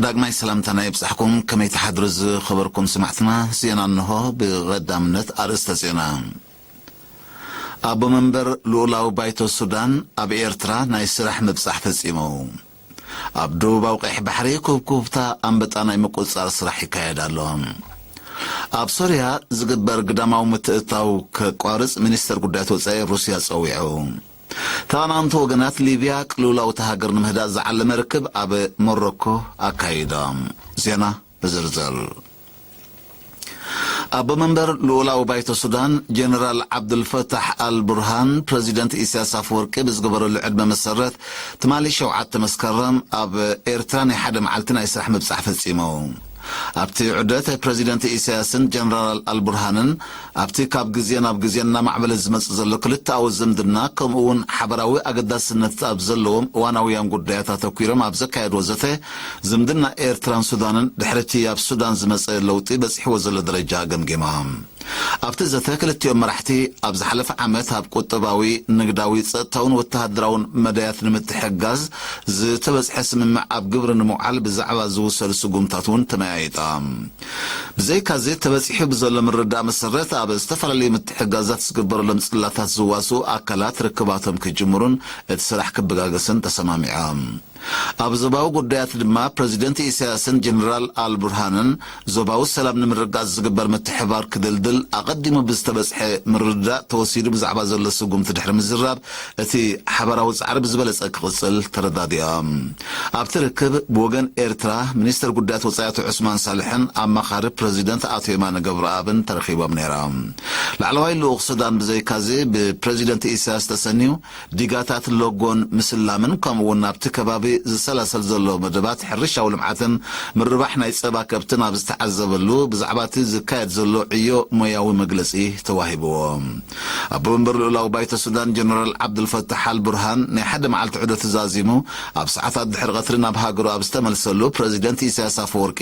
ዳግማይ ሰላምታና ይብጻሕኩም። ከመይ ትሓድሩ ዝኸበርኩም ስማዕትና? ዜና እንሆ። ብቐዳምነት ኣርእስተ ዜና። ኣቦ መንበር ልኡላዊ ባይቶ ሱዳን ኣብ ኤርትራ ናይ ስራሕ ምብጻሕ ፈጺሙ። ኣብ ደቡባዊ ቀይሕ ባሕሪ ኩብኩብታ ኣንበጣ ናይ ምቁጽጻር ስራሕ ይካየድ ኣሎ። ኣብ ሶርያ ዝግበር ግዳማዊ ምትእትታው ከቋርጽ ሚኒስተር ጉዳያት ወጻኢ ሩስያ ጸዊዑ። ተቓናንቲ ወገናት ሊብያ ቅልውላውታ ሃገር ንምህዳእ ዝዓለመ ርክብ ኣብ ሞሮኮ ኣካይዶም። ዜና ብዝርዝር። ኣቦ መንበር ልኡላዊ ባይቶ ሱዳን ጀነራል ዓብዱልፈታሕ ኣልቡርሃን ፕረዚደንት ኢሳያስ ኣፈወርቂ ብዝገበረሉ ዕድመ መሰረት ትማሊ ሸውዓተ መስከረም ኣብ ኤርትራ ናይ ሓደ መዓልቲ ናይ ስራሕ ምብጻሕ ፈጺሙ። ኣብቲ ዑደት ፕረዚደንት ኢሳያስን ጀነራል ኣልቡርሃንን ኣብቲ ካብ ግዜ ናብ ግዜ እናማዕበለ ዝመጽእ ዘሎ ክልተኣዊ ዝምድና ከምኡ እውን ሓበራዊ ኣገዳስነት ኣብ ዘለዎም እዋናውያን ጉዳያት ኣተኲሮም ኣብ ዘካየድዎ ዘተ ዝምድና ኤርትራን ሱዳንን ድሕሪቲ ኣብ ሱዳን ዝመጸ ለውጢ በጺሕዎ ዘሎ ደረጃ ገምጊማ። ኣብቲ ዘተ ክልቲኦም መራሕቲ ኣብ ዝሓለፈ ዓመት ኣብ ቁጠባዊ፣ ንግዳዊ፣ ጸጥታውን ወተሃደራውን መዳያት ንምትሕግጋዝ ዝተበጽሐ ስምምዕ ኣብ ግብሪ ንምውዓል ብዛዕባ ዝውሰዱ ስጉምታት እውን ተመያይጣ። ብዘይካዚ ተበጺሑ ብዘሎ ምርዳእ መሰረት ኣብ ዝተፈላለዩ ምትሕግጋዛት ዝግበረሎም ጽላታት ዝዋስኡ ኣካላት ርክባቶም ክጅምሩን እቲ ስራሕ ክበጋገስን ተሰማሚዖም። ኣብ ዞባዊ ጉዳያት ድማ ፕረዚደንት ኢሳያስን ጀነራል ኣልቡርሃንን ዞባዊ ሰላም ንምርግጋጽ ዝግበር ምትሕባር ክድልድል ኣቐዲሙ ብዝተበጽሐ ምርድዳእ ተወሲዱ ብዛዕባ ዘሎ ስጉምቲ ድሕሪ ምዝራብ እቲ ሓባራዊ ጻዕሪ ብዝበለጸ ክቕጽል ተረዳዲኦም። ኣብቲ ርክብ ብወገን ኤርትራ ሚኒስተር ጉዳያት ወጻኢ ኣቶ ዑስማን ሳልሕን ኣማኻሪ ፕረዚደንት ኣቶ የማነ ገብረኣብን ተረኺቦም ነይሮም። ላዕለዋይ ልኡኽ ሱዳን ብዘይካዚ ብፕረዚደንት ኢሳያስ ተሰንዩ ዲጋታት ሎጎን ምስላምን ከምኡ እውን ናብቲ ከባቢ ዝሰላሰል ዘሎ መደባት ሕርሻዊ ልምዓትን ምርባሕ ናይ ጸባ ከብትን ኣብ ዝተዓዘበሉ ብዛዕባ እቲ ዝካየድ ዘሎ ዕዮ ሞያዊ መግለጺ ተዋሂብዎ። ኣቦ መንበር ልኡላዊ ባይቶ ሱዳን ጀነራል ዓብዱልፈታሕ ኣልቡርሃን ናይ ሓደ መዓልቲ ዑደት ተዛዚሙ ኣብ ሰዓታት ድሕሪ ቀትሪ ናብ ሃገሩ ኣብ ዝተመልሰሉ ፕረዚደንት ኢሳያስ ኣፈወርቂ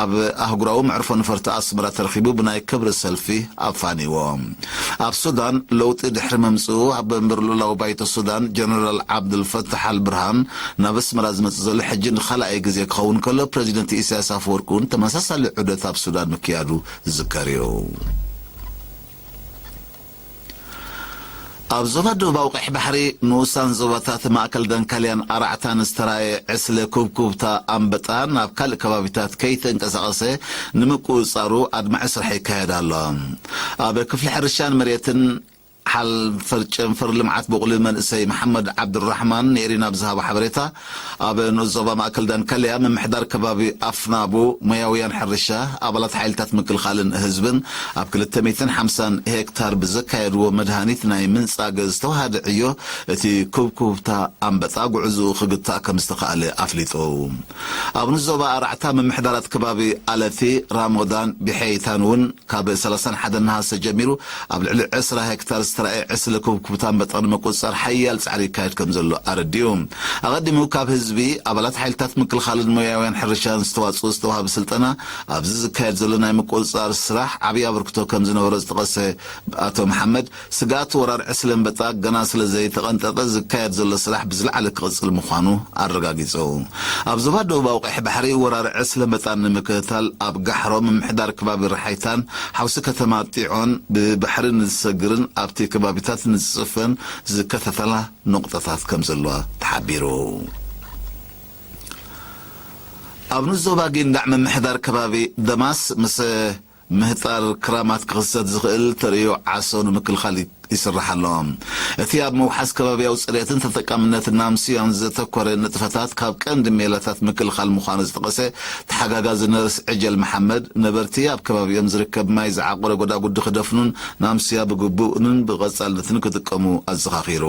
ኣብ ኣህጉራዊ መዕርፎ ነፈርቲ ኣስመራ ተረኺቡ ብናይ ክብሪ ሰልፊ ኣፋንይዎ። ኣብ ሱዳን ለውጢ ድሕሪ ምምጽኡ ኣቦ መንበር ልኡላዊ ባይቶ ሱዳን ጀነራል ዓብዱልፈታሕ ኣልብርሃን ናብ ኣስመራ ዝመጽእ ዘሎ ሕጂ ንኻልኣይ ግዜ ክኸውን ከሎ ፕረዚደንት ኢሳያስ ኣፈወርቂ እውን ተመሳሳሊ ዑደት ኣብ ሱዳን ምክያዱ ዝዝከር እዩ። ኣብ ዞባ ደቡባዊ ቀይሕ ባሕሪ ንኡሳን ዞባታት ማእከል ደንካልያን ኣራዕታን ዝተራየ ዕስለ ኩብኩብታ ኣንበጣ ናብ ካልእ ከባቢታት ከይተንቀሳቐሰ ንምቁጽጻሩ ኣድማዒ ስራሕ ይካየድ ኣሎ። ኣብ ክፍሊ ሕርሻን መሬትን ሓልፈር ጨንፈር ልምዓት ብቑሊ መንእሰይ መሓመድ ዓብዱራሕማን ንኤሪና ብዝሃቦ ሓበሬታ፣ ኣብ ንኡስ ዞባ ማእከል ዳንካልያ ምምሕዳር ከባቢ ኣፍናቡ ሞያውያን ሕርሻ፣ ኣባላት ሓይልታት ምክልኻልን ህዝብን ኣብ ክልተ ሚእትን ሓምሳን ሄክታር ብዘካየድዎ መድሃኒት ናይ ምንጻግ ዝተዋሃደ ዕዮ እቲ ኩብኩብታ ኣንበጣ ጉዕዝኡ ክግታእ ከም ዝተኻእለ ኣፍሊጡ። ኣብ ንኡስ ዞባ ኣራዕታ ምምሕዳራት ከባቢ ኣለቲ፣ ራሞዳን፣ ቢሐይታን እውን ካብ ሰላሳን ሓደን ነሃሰ ጀሚሩ ኣብ ልዕሊ ዕስራ ሄክታር ዝተራእየ ዕስለ ኩብኩብታ ኣንበጣ ንምቁጽጻር ሓያል ጻዕሪ ይካየድ ከም ዘሎ ኣረዲኡ። ኣቐዲሙ ካብ ህዝቢ፣ ኣባላት ሓይልታት ምክልኻልን ሞያውያን ሕርሻን ዝተዋጽኡ ዝተዋህበ ስልጠና ኣብዚ ዝካየድ ዘሎ ናይ ምቁጽጻር ስራሕ ዓብዪ ኣበርክቶ ከም ዝነበሮ ዝጠቐሰ ኣቶ መሓመድ፣ ስግኣት ወራር ዕስለ ኣንበጣ ገና ስለ ዘይተቐንጠጠ ዝካየድ ዘሎ ስራሕ ብዝለዓለ ክቕጽል ምዃኑ ኣረጋጊጹ። ኣብ ዞባ ደቡባዊ ቀይሕ ባሕሪ ወራር ዕስለ ኣንበጣ ንምክትታል ኣብ ጋሕሮ ምምሕዳር ከባቢ ራሓይታን ሓውሲ ከተማ ጢዖን ብባሕሪ ንዝሰግርን ኣብቲ ከባቢታት ንዝጽፈን ዝከታተላ ነቑጣታት ከም ዘለዋ ተሓቢሩ። ኣብ ንኡስ ዞባ ጊንዳዕ ምምሕዳር ከባቢ ደማስ ምስ ምህጣር ክራማት ክኽሰት ዝኽእል ተርእዮ ዓሶ ንምክልኻል ይ-፣ ይስራሕ ኣሎ። እቲ ኣብ ምውሓስ ከባብያዊ ጽሬትን ተጠቃምነትን ናምስያን ዘተኮረ ንጥፈታት ካብ ቀንዲ ሜላታት ምክልኻል ምዃኑ ዝጠቐሰ ተሓጋጋዚ ነርስ ዕጀል መሓመድ፣ ነበርቲ ኣብ ከባቢኦም ዝርከብ ማይ ዝዓቆረ ጎዳጉዲ ክደፍኑን ናምስያ ብግቡእን ብቐጻልነትን ክጥቀሙ ኣዘኻኺሩ።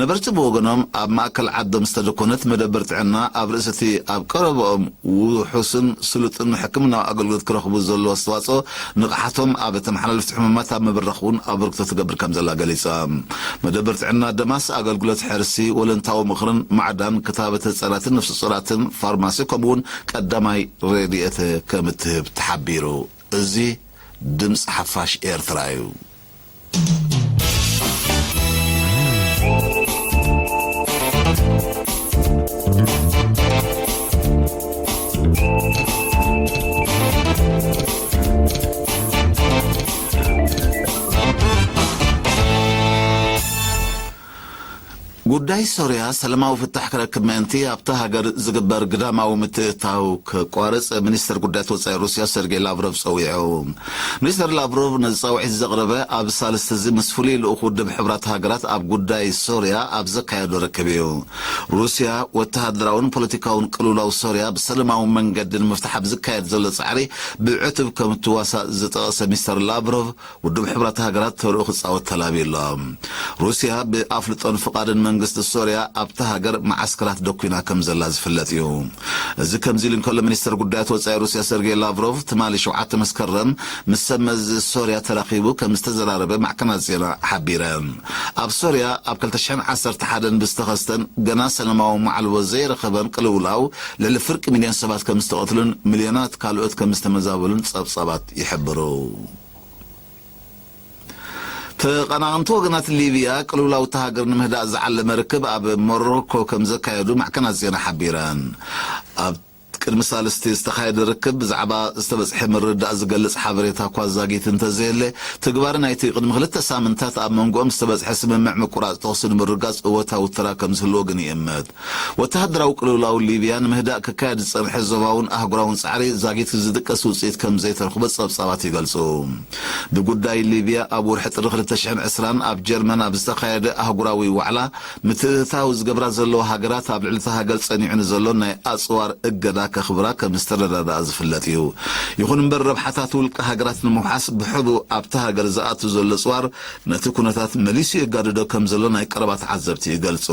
ነበርቲ ብወገኖም ኣብ ማእከል ዓዶም ዝተደኮነት መደበር ጥዕና ኣብ ርእሲ እቲ ኣብ ቀረባኦም ውሑስን ስሉጥን ሕክምናዊ ኣገልግሎት ክረኽቡ ዘለዎ ኣስተዋጽኦ ንቕሓቶም ኣብ ተመሓላለፍቲ ሕሙማት ኣብ ምብራኽ እውን ኣበርክቶ ትገብር ከም ዘላ ገሊጻ። መደበር ጥዕና ደማስ ኣገልግሎት ሕርሲ፣ ወለንታዊ ምኽርን ማዕዳን፣ ክታበት ህጻናትን ነፍሰ ጾራትን፣ ፋርማሲ ከምኡ እውን ቀዳማይ ረድኤት ከም እትህብ ተሓቢሩ። እዚ ድምጺ ሓፋሽ ኤርትራ እዩ። ጉዳይ ሶርያ ሰላማዊ ፍታሕ ክረክብ ምእንቲ ኣብታ ሃገር ዝግበር ግዳማዊ ምትእታው ከቋርጽ ሚኒስተር ጉዳያት ወጻኢ ሩስያ ሰርጌይ ላቭሮቭ ጸዊዑ። ሚኒስተር ላቭሮቭ ነዚ ጻውዒት ዘቕረበ ኣብ ሳልስቲ እዚ ምስ ፍሉይ ልኡኹ ውድብ ሕቡራት ሃገራት ኣብ ጉዳይ ሶርያ ኣብ ዘካየዶ ርክብ እዩ። ሩስያ ወተሃደራውን ፖለቲካውን ቅልውላው ሶርያ ብሰላማዊ መንገዲ ንምፍታሕ ኣብ ዝካየድ ዘሎ ጻዕሪ ብዕቱብ ከም እትዋሳእ ዝጠቐሰ ሚስተር ላቭሮቭ፣ ውድብ ሕቡራት ሃገራት ተርኡ ክጻወት ተላብዩ ኣሎ። ሩስያ ብኣፍልጦን ፍቓድን መንግስቲ ሶርያ ኣብታ ሃገር መዓስከራት ደኩና ከም ዘላ ዝፍለጥ እዩ። እዚ ከምዚ ኢሉ እንከሎ፣ ሚኒስተር ጉዳያት ወጻኢ ሩስያ ሰርጌይ ላቭሮቭ ትማሊ ሸውዓተ መስከረም ምስ ሰብ መዚ ሶርያ ተራኺቡ ከም ዝተዘራረበ ማዕከናት ዜና ሓቢረን። ኣብ ሶርያ ኣብ ክልተ ሽሕን ዓሰርተ ሓደን ብዝተኸስተን ገና ሰላማዊ ማዕልቦ ዘይረኸበን ቅልውላው ልዕሊ ፍርቂ ሚልዮን ሰባት ከም ዝተቐትሉን ሚልዮናት ካልኦት ከም ዝተመዛበሉን ጸብጻባት ይሕብሩ። ተቐናቐንቲ ወገናት ሊብያ ቅልውላው እታ ሃገር ንምህዳእ ዝዓለመ ርክብ ኣብ ሞሮኮ ከም ዘካየዱ ማዕከናት ዜና ሓቢረን። ኣብ ቅድሚ ሳልስቲ ዝተኻየደ ርክብ ብዛዕባ ዝተበጽሐ ምርዳእ ዝገልጽ ሓበሬታ እኳ ዛጊት እንተዘየለ፣ ትግባር ናይቲ ቅድሚ ክልተ ሳምንታት ኣብ መንጎኦም ዝተበጽሐ ስምምዕ ምቁራጽ ተኹሲ ንምርጋጽ እወታዊ ተራ ከም ዝህልዎ ግን ይእመት። ወተሃደራዊ ቅልውላው ሊብያ ንምህዳእ ክካየድ ዝጸንሐ ዞባውን ኣህጉራውን ጻዕሪ ዛጊት ዝጥቀስ ውጽኢት ከም ዘይተረኽቦ ጸብጻባት ይገልጹ። ብጉዳይ ሊብያ ኣብ ወርሒ ጥሪ ክልተ ሽሕን ዕስራን ኣብ ጀርመን ኣብ ዝተኻየደ ኣህጉራዊ ዋዕላ ምትእትታው ዝገብራ ዘለዋ ሃገራት ኣብ ልዕሊ እታ ሃገር ጸኒዑ ንዘሎ ናይ ኣጽዋር እገዳ ከኽብራ ከም ዝተረዳድኣ ዝፍለጥ እዩ። ይኹን እምበር ረብሓታት ውልቀ ሃገራት ንምውሓስ ብሕቡእ ኣብታ ሃገር ዝኣቱ ዘሎ ጽዋር ነቲ ኩነታት መሊሱ የጋድዶ ከም ዘሎ ናይ ቀረባ ተዓዘብቲ ይገልጹ።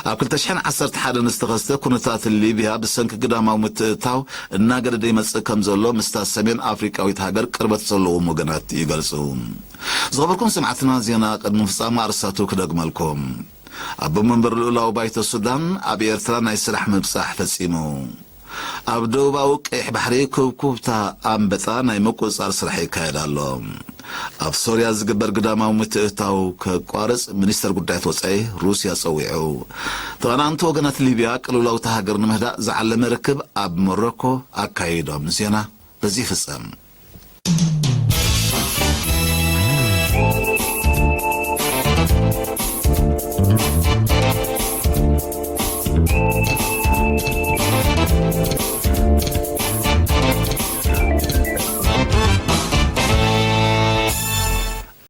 ኣብ ክልተ ሽሕን ዓሰርተ ሓደን ዝተኸስተ ኩነታት ሊብያ ብሰንኪ ግዳማዊ ምትእትታው እናገደደ ይመጽእ ከም ዘሎ ምስታ ሰሜን ኣፍሪቃዊት ሃገር ቅርበት ዘለዎም ወገናት ይገልጹ። ዝኸበርኩም ሰማዕትና፣ ዜና ቅድሚ ምፍጻሙ ኣርእስታቱ ክደግመልኩም። ኣቦ መንበር ልኡላዊ ባይቶ ሱዳን ኣብ ኤርትራ ናይ ስራሕ ምብጻሕ ፈጺሙ። ኣብ ደቡባዊ ቀይሕ ባሕሪ ኩብኩብታ ኣንበጣ ናይ ምቁጽጻር ስራሕ ይካየድ ኣሎ። ኣብ ሶርያ ዝግበር ግዳማዊ ምትእትታው ከቋርጽ ሚኒስተር ጉዳያት ወጻኢ ሩስያ ጸዊዑ። ተቐናቐንቲ ወገናት ሊብያ ቅልውላው እታ ሃገር ንምህዳእ ዝዓለመ ርክብ ኣብ ሞሮኮ ኣካይዶም። ዜና በዚ ይፍጸም።